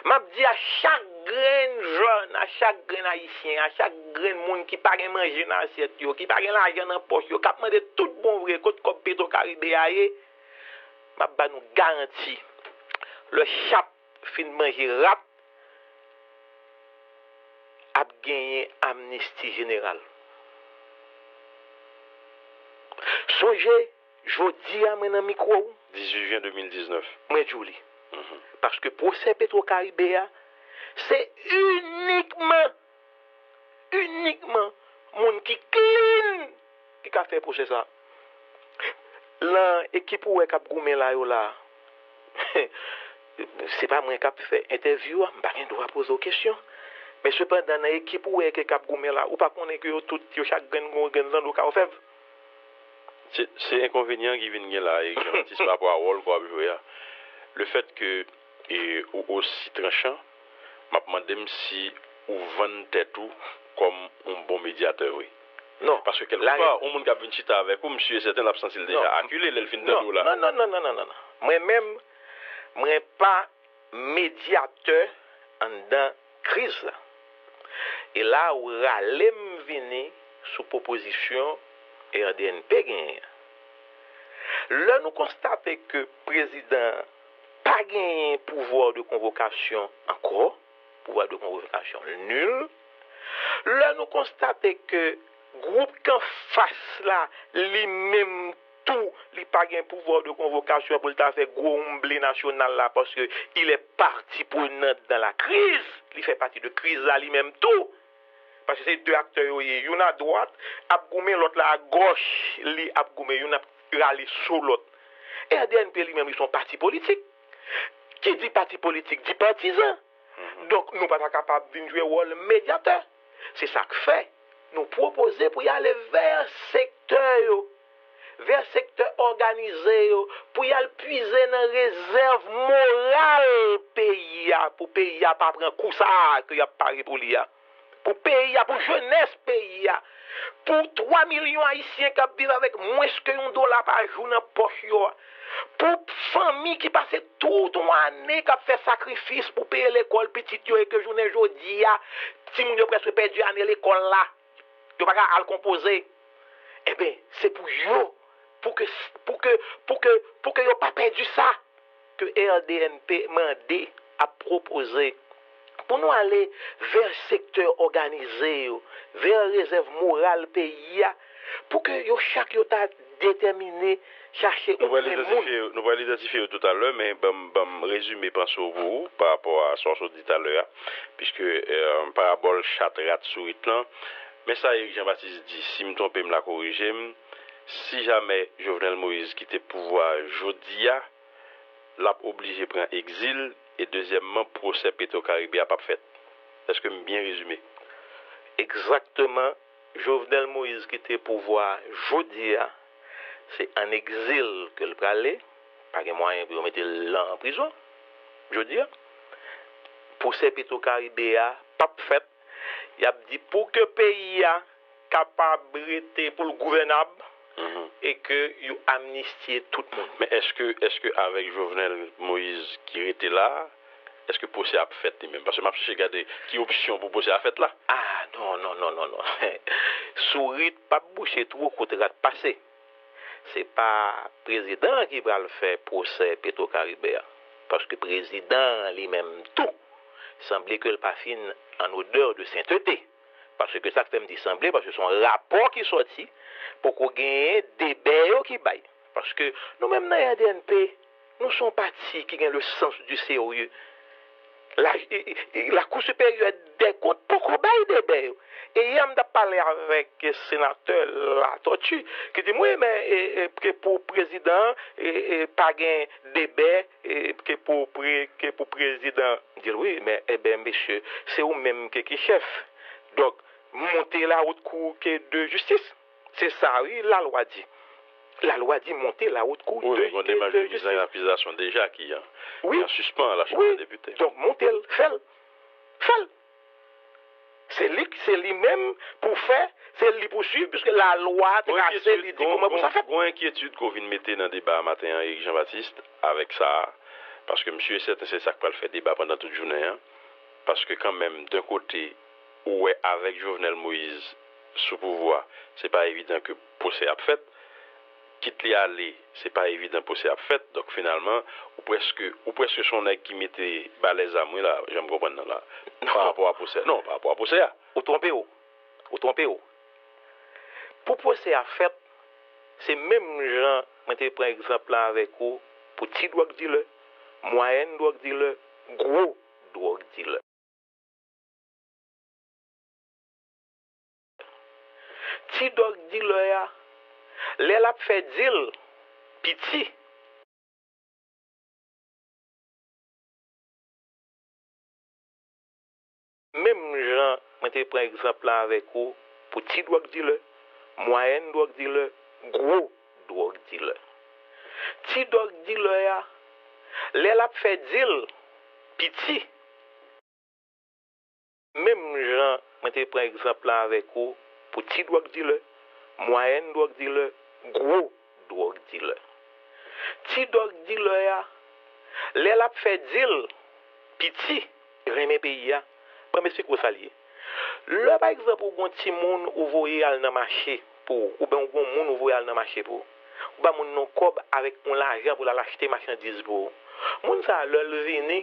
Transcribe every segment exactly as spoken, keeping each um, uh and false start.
M ap di a chak grenn jèn, a chak grenn ayisyen, a chak grenn moun ki pa gen manje nan asyèt yo, ki pa gen lajan nan pòch yo, k ap mande tout bon vre kot kòb Petro Caribe a ye, m ap ba nou garanti, lè chat fin manje rat, ap genyen amnisti jeneral. Sonje, jodi a mwen nan mikwo w, dizuit jen de mil diznèf. Mwen di w li. Paske pwosè Petro Caribe a, se inikman, inikman moun ki clean ki ka fè pwosè sa. Lan ekip ou wè k ap goumen la yo la, se pa mwen k ap fè entèvyou a, m pa gen dwa poze w kesyon. Men sepandan, nan ekip ou wè ke k ap goumen la, ou pa konnen ke yo tout, yo chak grenn gen yon grenn zanno ka ofèv? Se se enkonvenyan ki vin gen la, Eric Jean Baptiste, pa rapò a wòl ke w ap jwe a. Le fèt ke e, ou osi tranchan, m ap mande m si ou vann tèt ou kòm yon bon medyatè vre. Non. Paske kèlkepa, yon moun k ap vin chita avèk ou, m si e sèten l ap santi l deja akile lè l fin tande w la. Non, non, non, non, non, non. Mwen menm, mwen pa medyatè anndan kriz la. E la ou rale m vini sou pwopozisyon R D N P genyen an. Lè nou konstate ke prezidan an pa genyen pouvwa de konvokasyon ankò, pouvwa de konvokasyon nil, lè nou konstate ke gwoup k anfas la, li menm tou, li pa gen pouvwa de konvokasyon pou l ta fè gwo wonmble nasyonal la, paske il est partie prenante dans la crise, li fè pati de kriz la li menm tou. Paske se de aktè yo ye, youn adwat ap goumen, lòt la agòch, li ap goumen, youn ap rale sou lòt. R D N P li menm, li se yon pati politik. Ki di pati politik, di patizan. Donk, nou pa ta kapab vin jwe wòl medyatè. Se sa k fè, nou pwopoze pou y ale vè sektè yo, vè sektè òganize yo, pou y al pwize nan rezèv moral peyi a, pou peyi a pa pran kou sa a ke y ap pare pou li a. Pou peyi a, pou jenès peyi a. Pou twa milyon Ayisyen k ap viv avèk mwens ke yon dola pa jou nan pòch yo a. Pou fanmi ki pase tout yon ane k ap fè sakrifis pou peye lekòl pitit yo e ke jounen jodi a, timoun yo prèske pèdi ane lekòl la. Yo pa ka al konpoze. Enben, se pou yo, pou ke, pou ke, pou ke, pou ke yo pa pèdi sa ke R D N P mande, ap pwopoze, pou nou ale vè sektè òganize yo, vè rezèv moral peyi a, pou ke yo chak yo ta detèmine chache yon grenn moun. Nou pral idantifye yo toutalè, men ban m, ban m rezime panse w pou ou, pa rapò a sa w sot di talè a, piske, eh, parabòl chat, rat, sourit lan, men sa Eric Jean Baptiste di, si m twonpe m la korije m, si jamè Jovenel Moïse kite pouvwa a jodi a, l ap oblije pran egzil, e dezyèmman, pwosè Petro Caribe a p ap fèt. Èske m byen rezime? Egzakteman, Jovenel Moïse kite pouvwa a jodi a, se ann egzil ke l prale, pa gen mwayen pou yo mete l nan prizon jodi a. Pwosè Petro Caribe a p ap fèt. Y ap di pou ke peyi a kapab rete, pou l gouvènab, e ke yo amnistye tout moun. Men èske, èske avèk Jovenel Moïse ki rete la, èske pwosè a ap fèt li menm? Paske m ap chèche gade ki opsyon pou pwosè a fèt la. Ah, non, non, non, non, non. Sourit p ap bouche twou kot rat pase. Se pa prezidan an ki pral fè pwosè Petro Caribe a. Paske prezidan an li menm tou, sanble ke l pa fin en odeur de sainteté. Paske sa k fè m di sanble, paske se yon rapò ki sòti, poko genyen debè yo ki bay. Paske nou menm nan R D N P, nou se yon pati ki gen le sens du sérieux. La, e, e, e, la Cour supérieure des comptes poko bay debè yo. E yè m t ap pale avèk senatè Latortue, ki di m, wi, men, e, e, ke pou prezidan, e, e, pa gen debè, e, ke pou pre-, ke pou prezidan. M di l, wi, men, e ben, mesye, se ou menm ke ki chèf. Donk, monte la haute cour ke de justice. Se sa, wi, lalwa di. Lalwa di monte la haute cour de, de, de justice. Wi, gen yon demach de miz an akizasyon deja ki an, ki an sispan a la Chanm dè Depite. Donk, monte l, fè l. Fè l. Se li, se li menm pou fè, se li pou swiv, piske lalwa trase, li di kòman pou sa fèt. Gon enkyetid ke w vin mete nan deba a maten an, Eric Jean Baptiste, avèk sa a. Paske m si e sèten se sa k pral fè deba pandan tout jounen an. Paske kanmenm, d'un kote, ou wè avèk Jovenel Moïse sou pouvwa, se pa evidan ke pwosè ap fèt. Kit li ale, se pa evidan pwosè ap fèt. Donk, finalman, ou prèske, ou prèske se yon nèg ki mete ba lèzam, wi, la, jan m konprann nan la. Pa rapò a pwosè. Non, pa rapò a pwosè a. Ou twonpe w. Ou twonpe w. Pou pwosè a fèt, se menm jan mwen te pran egzanp la avèk ou pou ti dwòg dilè, mwayèn dwòg dilè, gwo dwòg dilè. Ti dwòg dilè a, lè l ap fè dil, piti. Menm jan mwen te pran egzanp la avèk ou pou ti dwòg dilè, mwayèn dwòg dilè, gwo dwòg dilè. Ti dwòg dilè a, lè l ap fè dil, piti. Menm jan mwen te pran egzanp la avèk ou pou ti dwòg dilè, mwayèn dwòg dilè, gwo dwòg dilè. Ti dwòg dilè a, lè l ap fè dil, piti, renmen peyi a. Ban m esplike w sa l ye. Lè, pa egzanp, ou gon timoun ou voye al nan mache pou ou, oubyen ou gon moun ou voye al nan mache pou ou. Ou ba moun nan kòb avèk yon lajan pou l al achte machandiz pou ou. Moun sa a, lè l vini,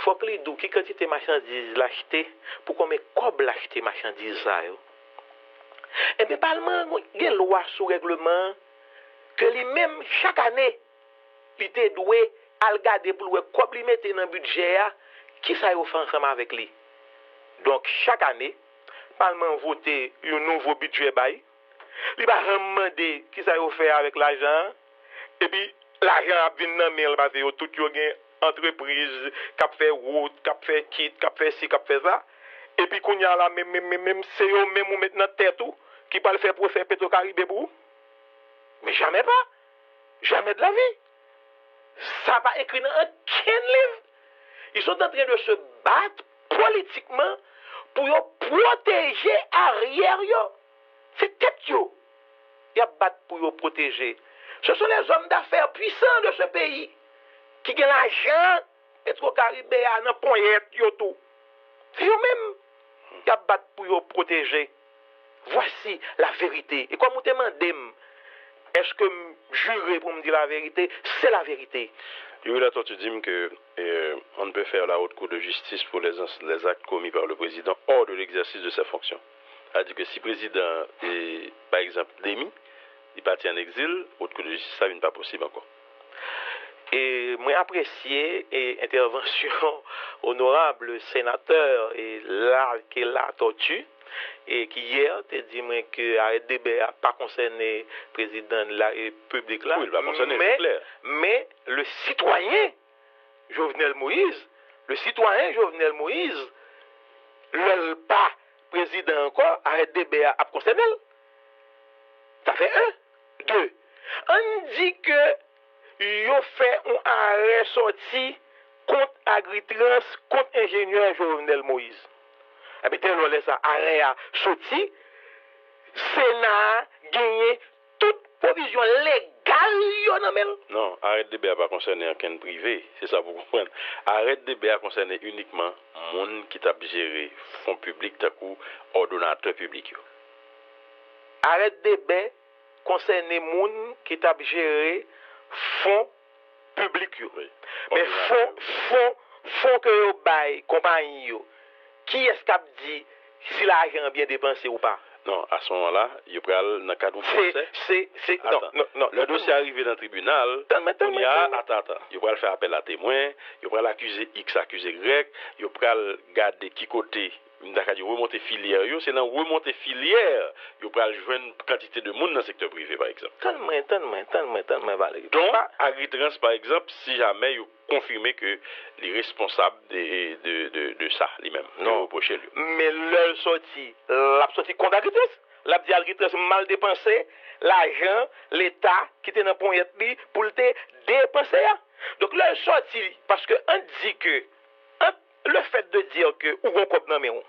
fòk li di w ki kantite machandiz l achte, pou konbyen kòb l achte machandiz sa yo. Ebyen, palman an gen lwa sou règleman an, ke li menm, chak ane, li te dwe al gade pou l wè kòb li mete nan bidjè a, kisa yo fè ansanm avèk li. Donk, chak ane, palman an vote yon nouvo bidjè bay. Li pa janm mande kisa yo fè avèk lajan an. Epi, lajan an ap vin nan men l, paske yo tout yo gen antrepriz k ap fè wout, k ap fè kit, k ap fè si, k ap fè sa. Epi kounye a la, menm, menm, menm, menm, se yo menm ou met nan tèt ou ki pral fè pwosè Petwokaribe pou ou. Men jamè pa. Jamais de la vie. Sa pa ekri nan okenn liv. Ils sont en train de se battre politiquement pou yo pwoteje aryè yo. Se tèt yo y ap bat pou yo pwoteje. Ce sont les hommes d'affaires puissants de ce pays ki gen lajan Petwokaribe a nan ponyèt yo tou. Se yo menm y ap bat pou yo pwoteje. Voici la vérité. E kòm ou te mande m, èske m jire pou m di laverite? Se laverite. Youri Latortue di m ke, euh, on ne peut faire la haute cour de justice pour les, les actes commis par le président hors de l'exercice de ses fonctions. Sa di ke si prezidan, e, pa egzanp, demi, li pati an egzil, haute cour de justice sa vin pa posib ankò. E mwen apresye, e, entèvansyon onorab senatè, e, Larke Latortue, e, ki yè te di mwen ke arèt debè a pa konsène prezidan de la repiblik la. Wi, li pa konsène, se klè. Men, men, le citoyen Jovenel Moïse, le citoyen Jovenel Moïse, lè l pa prezidan ankò, arèt debè a ap konsène l. Sa fè en. De, ann di ke yo fè yon arè sòti kont Agritrans, kont enjenyè Jovenel Moïse. Ebyen, tèlè lè sa, arè a soti, Sena a genyen tout pwovizyon legal yo nan men l. Non, arèt debè a pa konsène ankenn prive, se sa pou w konprann. Arèt debè a konsène inikman moun ki t ap jere fon piblik, tankou òdonatè piblik yo. Arèt debè konsène moun ki t ap jere fon piblik yo. Wi. Men fon, fon, fon ke yo bay konpayi yo, kiyès k ap di si lajan an byen depanse ou pa? Non, a se moman la, yo pral nan kad yon pwosè. Se, se, non, non, non. Lè dosye a rive nan tribinal, kounye a, atan, atan, yo pral fè apèl a temwen, yo pral akize X, akize Y, yo pral gade ki kote, m ta ka di remonte filyè yo, se nan remonte filyè yo pral jwenn kantite de moun nan sektè prive, pa egzanp. Tann mwen, tann mwen, tann mwen, tann mwen, Valery. Donk, Agritrans, pa egzanp, si jamè yo konfime ke li responsab de, de, de, de sa, li menm, yo repwoche l yo. Men lè l sòti, l ap sòti kont Agritrans. L ap di Agritrans mal depanse lajan Leta ki te nan ponyèt li pou l te depanse a. Donk, lè l sòti, paske ann di ke, ant le fait de dire ke ou gon kòb nan men w,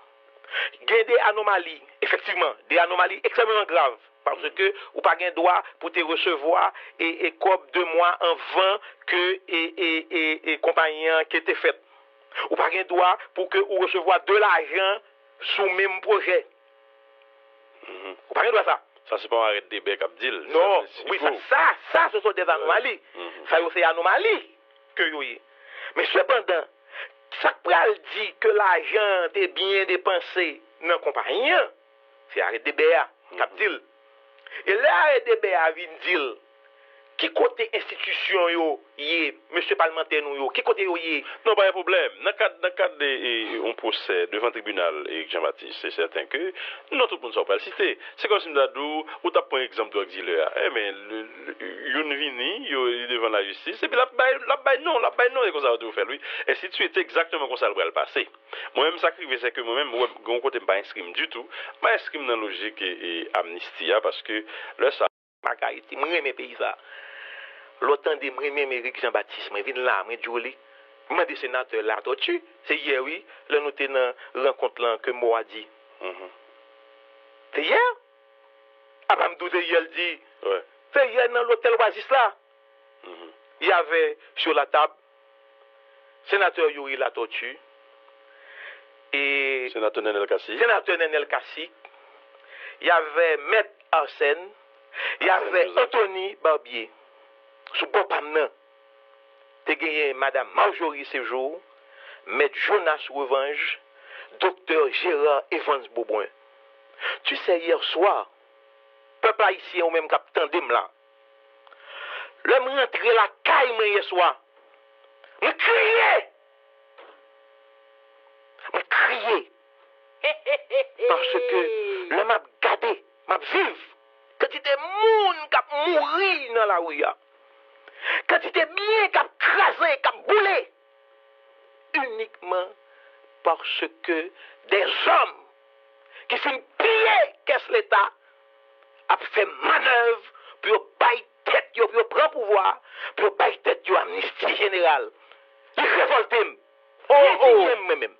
gen de anomali, efektivman, de anomali ekstrèmeman grav, Paske ou pa gen dwa pou te resevwa e, e kòb de mwa anvan ke e, e, e, e konpayi an ke te fèt. Ou pa gen dwa pou ke ou resevwa de lajan sou menm pwojè. Ou pa gen dwa sa. Sa se pa yon arèt debè k ap di l. Non, wi, sa, sa, sa, se son des anomalies. Sa yo se anomali ke yo ye. Men sepandan, sa k pral di ke lajan an te byen depanse nan konpayi an, se arèt debè a k ap di l. E lè arèt debè a vin di l, ki kote enstitisyon yo ye, mesye palmantè nou yo, ki kote yo ye? Non, pa gen pwoblèm. Nan kad, nan kad de, e, e, yon pwosè devan tribinal, Eric Jean Baptiste, se sèten ke non, tout moun sa w pral site. Se kòmsi m ta di w, ou t ap pran egzanp drug dealer a. Enben, le, le, youn vini, yo, li devan lajistis, epi l ap bay, l ap bay non, l ap bay non, e konsa yo toujou fè l, wi. Ensi de suite, se egzakteman konsa l pral pase. Mwen menm, sa k rive, se ke mwen menm, ou wè, gen yon kote m pa enskri m ditou, m pa enskri m nan lojik e, e, amnisti a, paske lè sa. Margariti, mwen renmen peyi sa. Lè w tande mwen renmen Eric Jean Baptiste, mwen vin la, mwen di w li. Mwen mande senatè Latortue, se yè wi, lè nou te nan rankont lan ke mo a di. Se yè? Apa m di w se yè l di. Se yè nan lotèl Oasis la. Il y avait sur la table sénateur Youri Latortue et sénateur Nenel Cassy. Sénateur Nenel Cassy. Il y avait Maître Arsène. Il y avait Anthony Barbier. Sou bò pa m nan, te genyen Madame Marjorie Séjour, Maître Jonas Revange, Docteur Gérard Evans Beaubrun. Tu sais, hier soir, pèp ayisyen ou menm k ap tande m la, lè m rantre lakay mwen yè swa, mwen kriye. Mwen kriye. Paske lè m ap gade, m ap viv, kantite moun k ap mouri nan lari a, kantite byen k ap kraze, k ap boule, inikman paske dèzòm ki fin piye kès Leta ap fè manèv pou yo bay tèt yo, pou yo pran pouvwa, pou yo bay tèt yo amnisti jeneral. Li revòlte m. Li endinye m, mwen menm.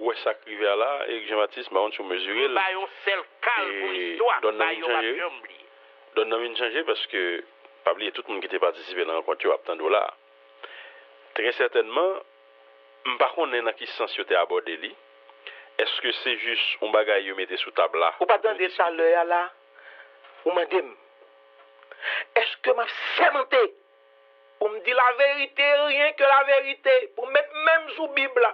Ou wè sa k rive a la, Eric Jean Baptiste, m pa konn si w mezire l. M ba yon sèl kal pou listwa, ba yo p ap janm bliye. Dòn nan vin chanje paske, pa bliye, tout moun ki te patisipe nan rankont yo ap tande w la. Trè sètènman, m pa konnen nan ki sans yo te abòde li. Èske se jis yon bagay yo mete sou tab la? Ou pa tande talè a la? Ou mande m, èske m ap sèmante pou m di laverite, rien que la vérité, pou m met men m sou Bib la?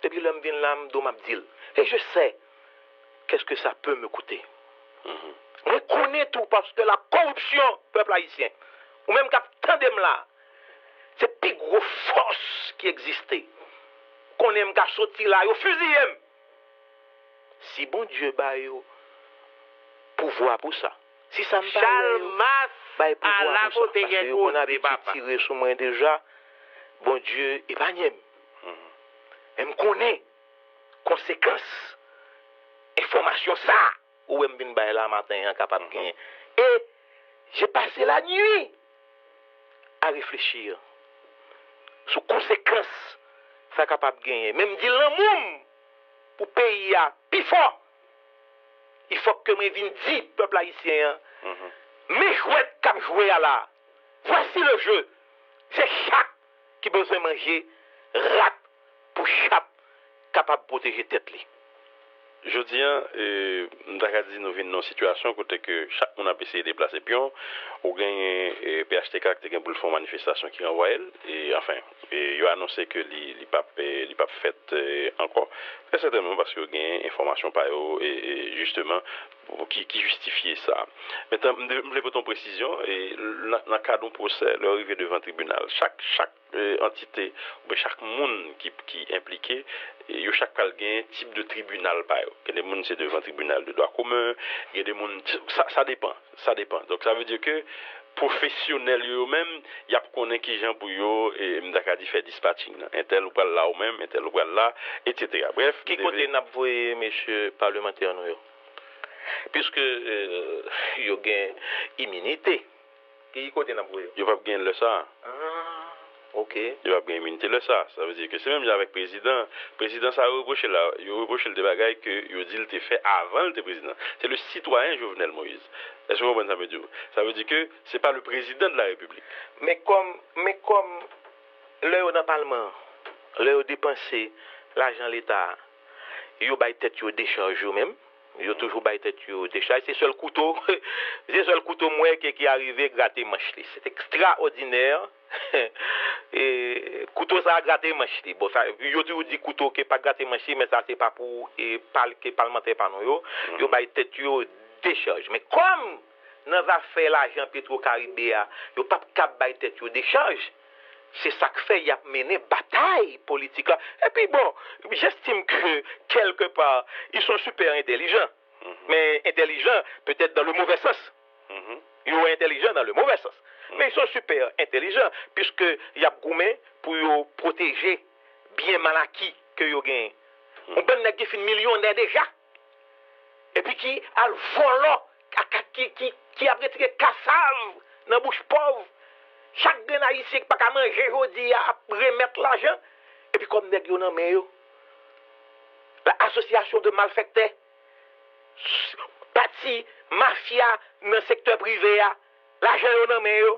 Epi lè m vin la, m di w m ap di l. Et je sais qu'est-ce que ça peut me coûter. Mwen konnen tou, paske la koripsyon, pèp ayisyen, ou menm k ap tande m la, se pi gwo fòs ki egziste. Konnen m ka soti la, yo fiziye m. Si Bondye ba yo pouvwa pou sa, si sa m pa wè yo bay pouvwa pou sa, paske yo konn abitye tire sou mwen deja, Bondye epanye m. Men m konnen konsekans enfòmasyon sa a ou wè m vin bay la maten an kapab genyen. Et j'ai passé la nuit à réfléchir sou konsekans sa kapab genyen. Men m di lanmou m pou peyi a pi fò. Il faut que mwen vin di pèp ayisyen an, men jwèt k ap jwe a la, voici le jeu. Se chat ki bezwen manje rat pou chat kapab pwoteje tèt li. Jodi a, e, m ta ka di nou vin nan yon sitiyasyon kote ke chak moun ap eseye deplase pyon. Ou genyen, e, P H T K ki te gen pou l fè yon manifestasyon ki ranvwaye l. E, anfen, e, yo anonse ke li, li p ap, e, li p ap fèt, e, ankò. Trè sètènman paske yo genyen enfòmasyon pa yo, e, e, jisteman, pou, ki, ki jistifye sa. Mentnan, m de-, m vle pote yon presizyon, e, nan, nan kad yon pwosè, lè yo rive devan tribinal, chak, chak e, antite, oubyen chak moun ki, ki enplike, e, yo chak pral gen tip de tribinal pa yo. Gen de moun se devan tribinal de dwa komen, gen de moun, sa, sa depan, sa depan. Donk, sa vle di ke pwofesyonèl yo, yo menm, y ap konnen kijan pou yo, e, m ta ka di fè dispatching nan. Entèl ou pral la ou menm, entèl ou pral la, etsetera. Brèf, ki kote n ap voye mesye palmantè nou yo? Piske, e, yo gen iminite, ki kote n ap voye yo? Yo p ap gen lè sa a. Ah. Ok. Yo p ap gen iminite lè sa. Sa vle di ke se menm jan avèk prezidan. Prezidan sa yo repwoche la, yo repwoche l de bagay ke yo di l te fè avan l te prezidan. Se le sitwayen Jovenel Moïse. Èske w konprann sa m vle di w? Sa vle di ke se pa le président de la République. Men kòm men kòm lè yo nan palman an, lè yo depanse lajan leta a, yo bay tèt yo dechaj yo menm. Yo toujou bay tèt yo dechaj. Se sèl kouto, se sèl kouto m wè ke ki arive grate manch li. Se ekstraòdinè. E, kouto sa a grate manch li. Bon, sa, yo toujou di kouto ke pa grate manch li, men sa se pa pou e, pal, ke palmantè pa nou yo. Yo bay tèt yo dechaj. Men kòm nan zafè lajan Petro Karibe a, yo p ap kab bay tèt yo dechaj, se sa k fè y ap mennen batay politik la. Epi bon, j'estime que quelque part, ils sont super intelligents. Mais intelligents, peut-être dans le mauvais sens. Yo entèlijan dans le mauvais sens. Men ils sont super intelligents, puisque y ap goumen pou yo pwoteje byen malaki ke yo genyen. Yon bann nèg ki fin milyonè deja, epi ki al vòlò, ki, ki, ki ap retire kasav nan bouch pòv. Chak grenn Ayisyen ki pa ka manje jodi a ap remèt lajan, epi kòb nèg yo nan men yo. La association de malfaiteurs, pati mafya nan sektè prive a, lajan yo nan men yo,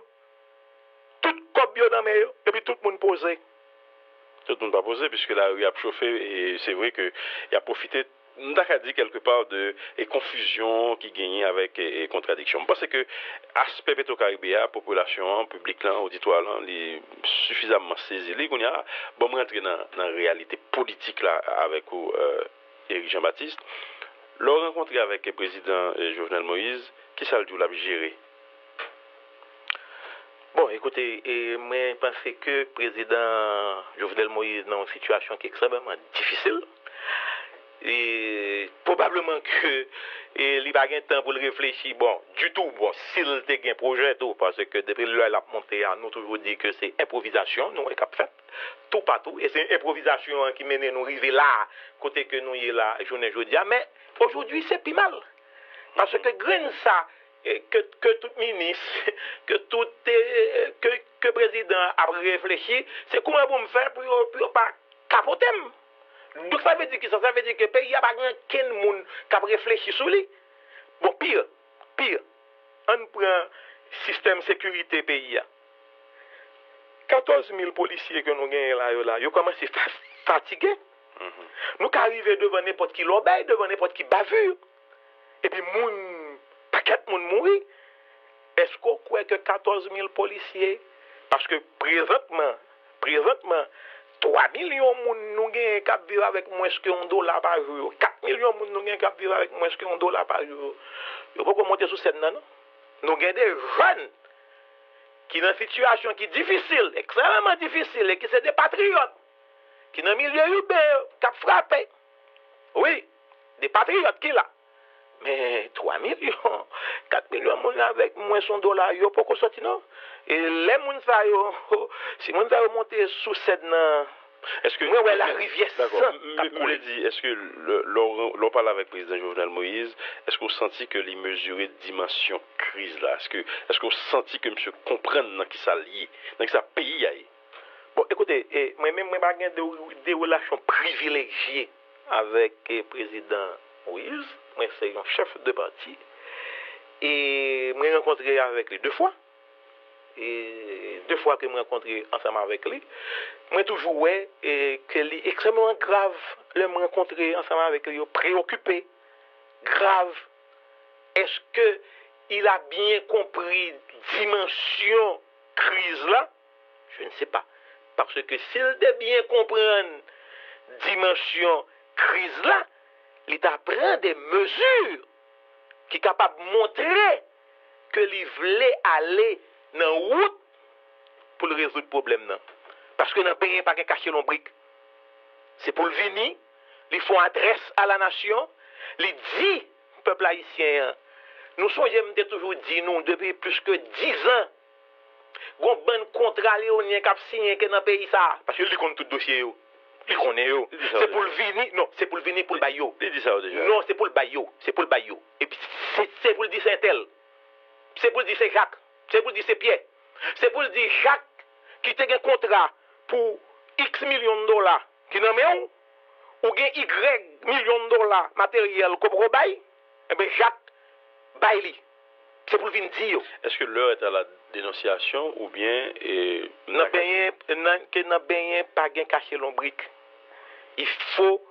tout kòb yo nan men yo, epi tout moun poze. Tout moun pa poze, piske lari ap chofe, e se vre ke y ap pwofite, m ta ka di kèlke pa de e konfizyon ki genyen avèk e, e kontradiksyon. M panse ke aspè Petro Karibe a, popilasyon an, piblik lan, oditwa lan, li sifizamman sezi li. Kounye a, ban m rantre nan, nan reyalite politik la avèk ou, Eric Jean Baptiste. Lè w rankontre avèk prezidan Jovenel Moïse, kisa l di w l ap jere? Bon, ekoute, e, mwen panse ke prezidan Jovenel Moïse nan yon sitiyasyon ki ekstrèmeman difisil. E, pwobableman ke e, li pa gen tan pou l reflechi, bon, ditou, bon, si l te gen pwojè tou, paske depi lè l ap monte a, nou toujou di ke se enpwovizasyon, nou wè k ap fèt toupatou, e se enpwovizasyon an ki mennen nou rive la, kote ke nou ye la, jounen jodi a, men ojodwi se pi mal. Paske grenn sa, e, ke, ke tout minis, ke tout, e, ke, ke prezidan ap reflechi, se kouman pou m fè pou yo, pou yo pa kapote m. Donk sa vle di kisa? Sa vle di ke peyi a pa gen okenn moun k ap reflechi sou li. Bon, pi, pi, ann pran sistèm sekirite peyi a. Katòz mil polisye ke nou genyen la yo la, yo kòmanse fa- fatige. Nou ka rive devan nenpòt ki lòbèy, devan nenpòt ki bavi. Epi moun, pakèt moun mouri. Èske w kwè ke katòz mil polisye, paske prezantman, prezantman, twa milyon moun nou genyen k ap viv avèk mwens ke yon dola pa jou yo, kat milyon moun nou genyen k ap viv avèk mwens ke yon dola pa jou yo, yo poko monte sou sèn nan, non. Nou gen de jèn ki nan sitiyasyon ki difisil, ekstrèmeman difisil, e ki se de patriyòt, ki nan milye iben yo, k ap frape. Wi, de patriyòt ki la. Men twa milyon, kat milyon moun avèk mwens yon dola, yo poko sòti non. E lè moun sa yo, si moun sa yo monte sou sèn nan, mwen wè larivyè san k ap koule. Di, èske lè w pale avèk prezidan Jovenel Moïse, èske w santi ke li mezire dimansyon kriz la? Èske, èske w santi ke misye konprann nan kisa l ye, nan kisa peyi a ye? Bon, ekoute, e, mwen menm, mwen pa gen de, de relasyon privilejye avèk e, prezidan Moïse. Mwen se yon chèf de pati. E mwen rankontre avèk li de fwa. E de fwa ke mwen rankontre ansanm avèk li, mwen toujou wè e, ke li ekstrèmeman grav lè mwen rankontre ansanm avèk li, yo preyokipe, grav. Est-ce que il a bien compris dimansyon kriz la? Je ne sais pas. Paske si l te byen konprann dimansyon kriz la, li ta pran de mezi ki kapab montre ke li vle ale nan wout pou l rezoud pwoblèm nan. Paske nan benyen pa gen kache lonbrik. Se pou l vini, li fè yon adrès a la nasyon, li di pèp ayisyen an, nou sonje m te toujou di nou depi plis ke diz an, gon bann kontra leonyen k ap siyen ke nan peyi sa a, paske li konn tout dosye yo. Li konnen yo. Se pou l vini, non, se pou l vini pou l bay yo. Li di sa yo deja. Non, se pou l bay yo. Se pou l bay yo. Epi se, se pou l di se entèl. Se pou l di se Jak. Se pou l di se Pyè. Se pou l di Jak Li te gen kontra pou iks milyon dola ki nan men w, ou gen igrèg milyon dola materyèl ke w poko bay, enben, Jak, bay li. Se pou l vin di yo. Est-ce que l'heure est à la dénonciation ou bien, eh, nan benyen, nan, ke nan benyen pa gen kache lonbrik. Il faut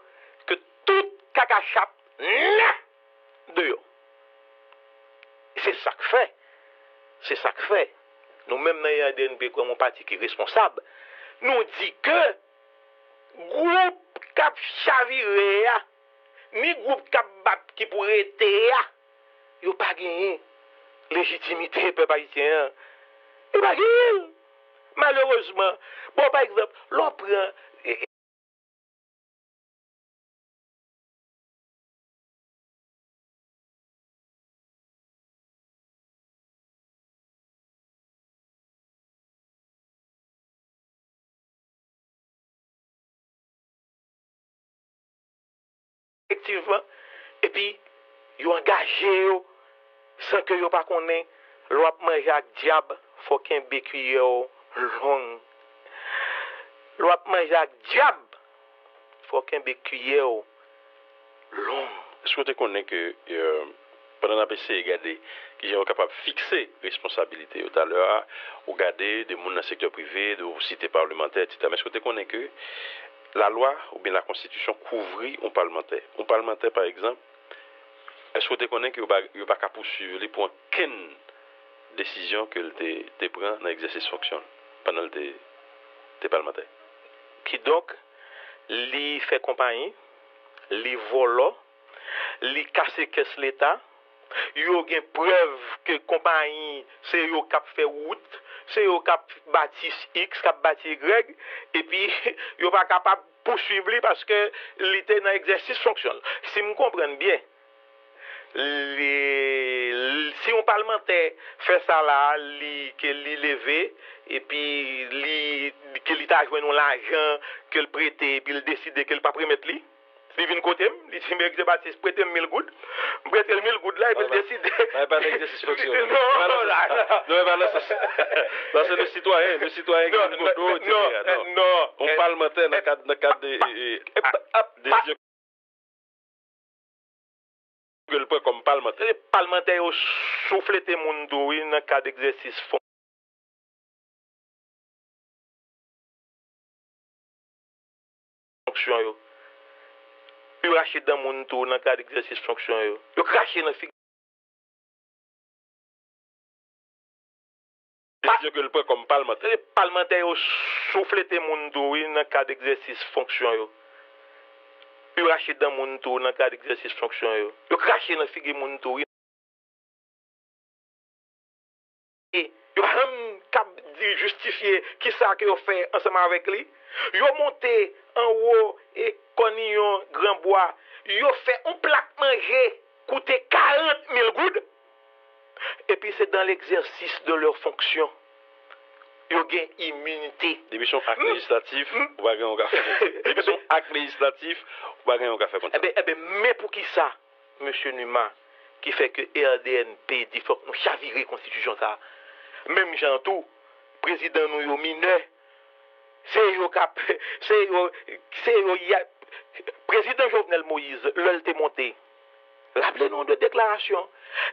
que tout kaka chat nèt deyò. Se sa k fè, se sa k fè, nou menm nan R D N P, kòm yon pati ki responsab, nou di ke gwoup k ap chavire a, ni gwoup k ap bat ki pou rete a, yo pa genyen lejitimite pèp ayisyen an. Yo pa genyen l. Malerezman, bon, pa egzanp, lè w pran, e, efektivman, epi yo angaje yo san ke yo pa konnen. Lè w ap manje ak dyab, fò w kenbe kiyè w long. Lè w ap manje ak dyab, fò w kenbe kiyè w long. Èske w te konnen ke, eh, pandan n ap eseye gade kijan yo kapab fikse responsabilite yo talè a, ou gade de moun nan sektè prive, de, ou site palmantè, etsetera. Men èske w te konnen ke lalwa oubyen lakonstitisyon kouvri yon palmantè? Yon palmantè, pa egzanp, èske w te konnen ke yo pa, yo pa ka pouswiv li pou ankenn desizyon ke l te, te pran nan egzèsis fonksyon l pandan l te, te palmantè? Kidonk, li fè konpayi, li vòlò, li kase kès Leta. Yo gen prèv ke konpayi, se yo k ap fè wout, se yo k ap bati X, k ap bati Y, epi yo pa kapab pouswiv li paske li te nan egzèsis fonksyon l. Si m konprann byen, li, li, si yon palmantè fè sa la, li, ke li leve, epi li, ke li ta jwenn yon lajan ke l prete, epi l deside ke l p ap remèt li, li vin kote m, li di, "Mèt Jean Baptiste, prete m mil goud." M prete l mil goud la, epi l deside. Sa e pa nan egzèsis fonksyon. Non, non, e pa nan sans. Non, e pa nan sans. Sa se le sitwayen, le sitwayen ki vin kote w, etsetera. Non, non. Yon palmantè nan kad, nan kad de, e, e, desizyon ke l pran kòm palmantè. Palmantè yo souflete moun tou, wi, nan kad egzèsis fonksyon yo. Yo rache dan moun tou nan kad egzèsis fonksyon yo. Yo krache nan figi. Desizyon ke l pran kòm palmantè. Palmantè yo souflete moun tou, wi, nan kad egzèsis fonksyon yo. Yo rache dan moun tou nan kad egzèsis fonksyon yo. Yo krache nan figi moun tou, wi. Yo pa janm kab di, jistifye kisa ke yo fè ansanm avèk li. Yo monte anwo e Kòniyon Granbwa. Yo fè yon plat manje koute karant mil goud. Epi se dans l'exercice de leur fonction. Yo gen iminite. Depi se yon ak lejislatif, ou pa gen yon ka fè kont sa. Depi se yon ak lejislatif, ou pa gen yon ka fè kont sa. Enben, enben, men poukisa, mesye Numa, ki fè ke R D N P di fòk nou chavire konstitisyon sa a. Menm jan an tou, prezidan nou yo minè, se yo k ap, se yo, se yo y ap, prezidan Jovenel Moïse, lè l te monte, raple nou de deklarasyon.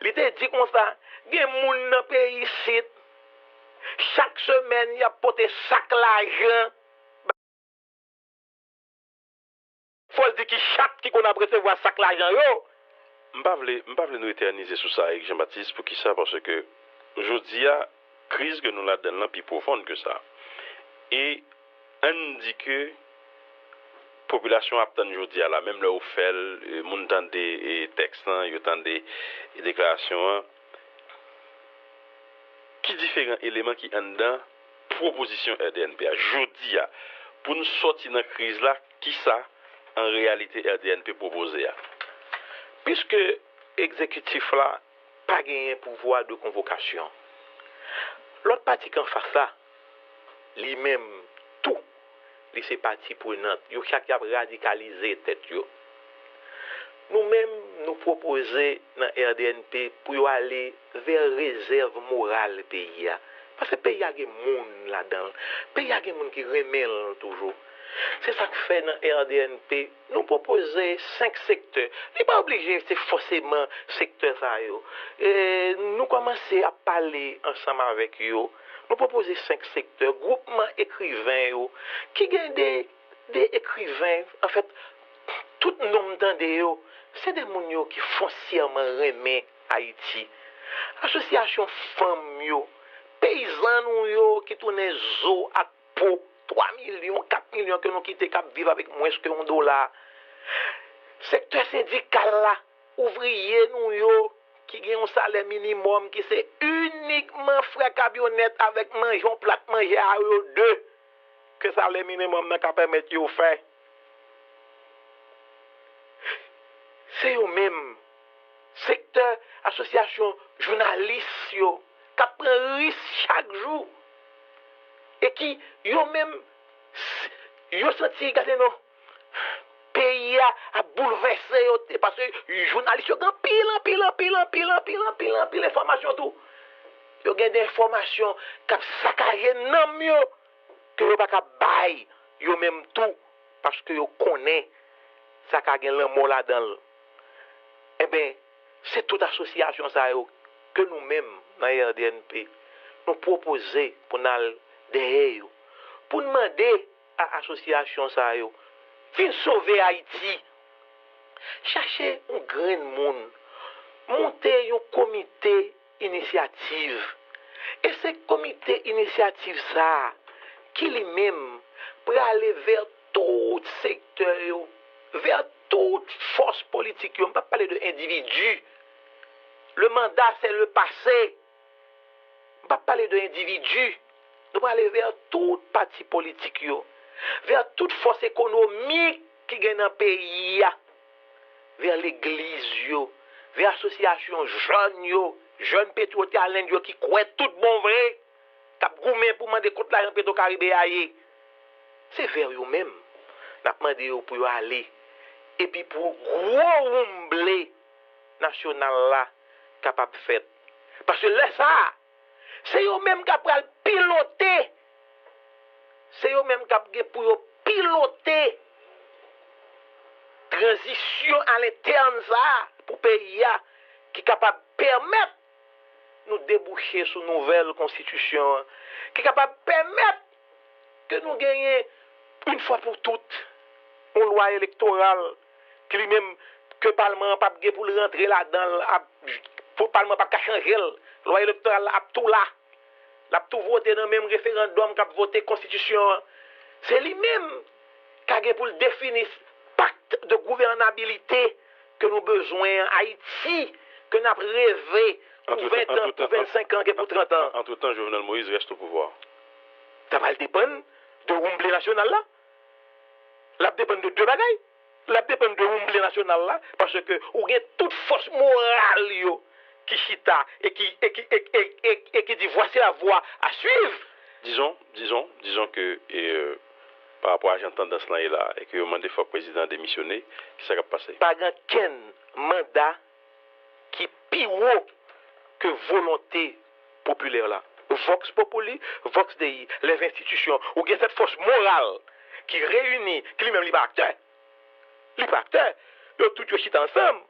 Li te di konsa, gen moun nan peyi isit, chak semèn, y ap pote sak lajan. Fò l di ki chat ki konn ap resevwa sak lajan yo. M pa vle, m pa vle nou etènize sou sa, Eric Jean Baptiste. Poukisa? Paske jodi a, kriz ke nou ladann lan pi pwofon ke sa. E ann di ke popilasyon ap tann jodi a la, menm lè ou fè l, e, moun tande, e, tèks lan, yo tande, e, deklarasyon an. Ki diferan eleman ki anndan pwopozisyon R D N P a jodi a? Pou n sòti nan kriz la, kisa, an reyalite, R D N P pwopoze a? Piske egzekitif la pa genyen pouvwa de konvokasyon, lòt pati ki anfas la, li menm tou, li se pati prenant. Yo chak y ap radikalize tèt yo. Nou menm, nou pwopoze nan R D N P pou yo ale vè rezèv moral peyi a. Paske peyi a gen moun ladan l. Peyi a gen moun ki renmen l toujou. Se sa k fè nan R D N P, nou pwopoze senk sektè. Li pa oblije se fòseman sektè sa yo. E, nou kòmanse ap pale ansanm avèk yo. Nou pwopoze senk sektè, gwoupman ekriven yo, ki gen de, de ekriven, anfèt, tout non m tande yo, se de moun yo ki fonsyèman renmen Ayiti. Asosyasyon fanm yo, peyizan nou yo ki tounen zo ak po, twa milyon, kat milyon ke nou kite k ap viv avèk mwens ke yon dola. Sektè sendikal la, ouvriye nou yo ki gen yon salè minimòm ki se inikman frè kamyonèt avèk manje yon plat manje a yo de ke salè minimòm nan ka pèmèt yo fè. Se yo menm, sektè asosyasyon jounalis yo, k ap pran ris chak jou, e ki, yo menm, s-, yo santi, gade non, peyi a ap boulvèse yo, te, paske jounalis yo gen anpil, anpil, anpil, anpil, anpil, anpil, anpil enfòmasyon tou. Yo gen de enfòmasyon k ap sakaje nanm yo, ke yo pa ka bay yo menm tou, paske yo konnen sa ka gen lanmò ladan l. Enben, se tout asosyasyon sa yo ke nou menm nan R D N P, nou pwopoze pou n al dèyè yo, pou n mande a asosyasyon sa yo vin sove Ayiti. Chache yon grenn moun, monte yon komite inisyativ. E se komite inisyativ sa a ki li menm prale vè tout sektè yo, vè tout fòs politik yo. M p ap pale de endividi. Le mandat, c'est le passé. M p ap pale de endividi. Nou prale vè tout pati politik yo, vè tout fòs ekonomik ki gen nan peyi a, vè legliz yo, vè asosyasyon jèn yo, jèn Petro Talent yo ki kwè tout bon vre, k ap goumen pou mande kot lajan Petro Karibe a ye. Se vè yo menm n ap mande yo pou yo ale, epi pou gwo woumble nasyonal la kapab fèt. Paske lè sa a, se yo menm k ap pral pilote, se yo menm k ap gen pou yo pilote tranzisyon alentèn sa a pou peyi a, ki kapab pèmèt nou debouche sou nouvèl konstitisyon an, ki kapab pèmèt ke nou genyen, yon fwa pou tout, yon lwa elektoral ki li menm, ke palman an p ap gen pou l rantre ladan l, ap, pou palman an p ap ka chanje l. Lwa elektoral la ap tou la. L ap tou vote nan menm referandòm k ap vote konstitisyon an. Se li menm k a gen pou l defini pakt de gouvènabilite ke nou bezwen an. Ayiti ke n ap reve pou ven tan, pou vennsenk an, ke pou trant an. Antretan, Jovenel Moïse reste au pouvoir. Sa pral depann de woumble nasyonal la. L ap depann de de bagay. L ap depann de woumble nasyonal la, paske ou gen tout fòs moral yo ki chita e ki, e ki, e, e, e, e ki di, voici la voie à suivre. Disons, disons, disons que, et, euh, par rapport à jan tandans lan ye la, e ke yo mande fòk prezidan an demisyone, kisa k ap pase? Pa gen kenn manda ki pi wo ke volonte popilè la. Vox populi, vox Dei, les institutions. Ou gen sèt fòs moral ki reyini, ki li menm li pa aktè. Li pa aktè. Yo tout yo chita ansanm.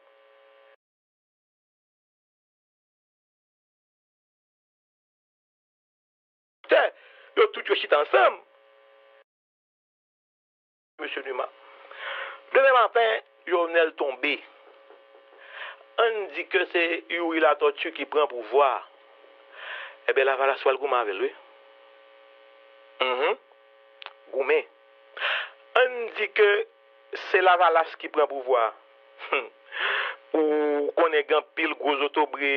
Yo tout yo chita ansanm. Mesye Numa. Demen maten, Jovenel tonbe. Ann di ke se Youri Latortue ki pran pouvwa a. Enben, Lavalas pral goumen avè l, wi. Mhm. Goumen. Ann di ke se Lavalas ki pran pouvwa a. Ou konnen gen anpil gwo zotobre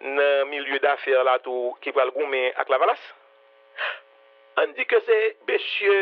nan milye dafè la tou ki pral goumen ak Lavalas? Ann di ke se mesye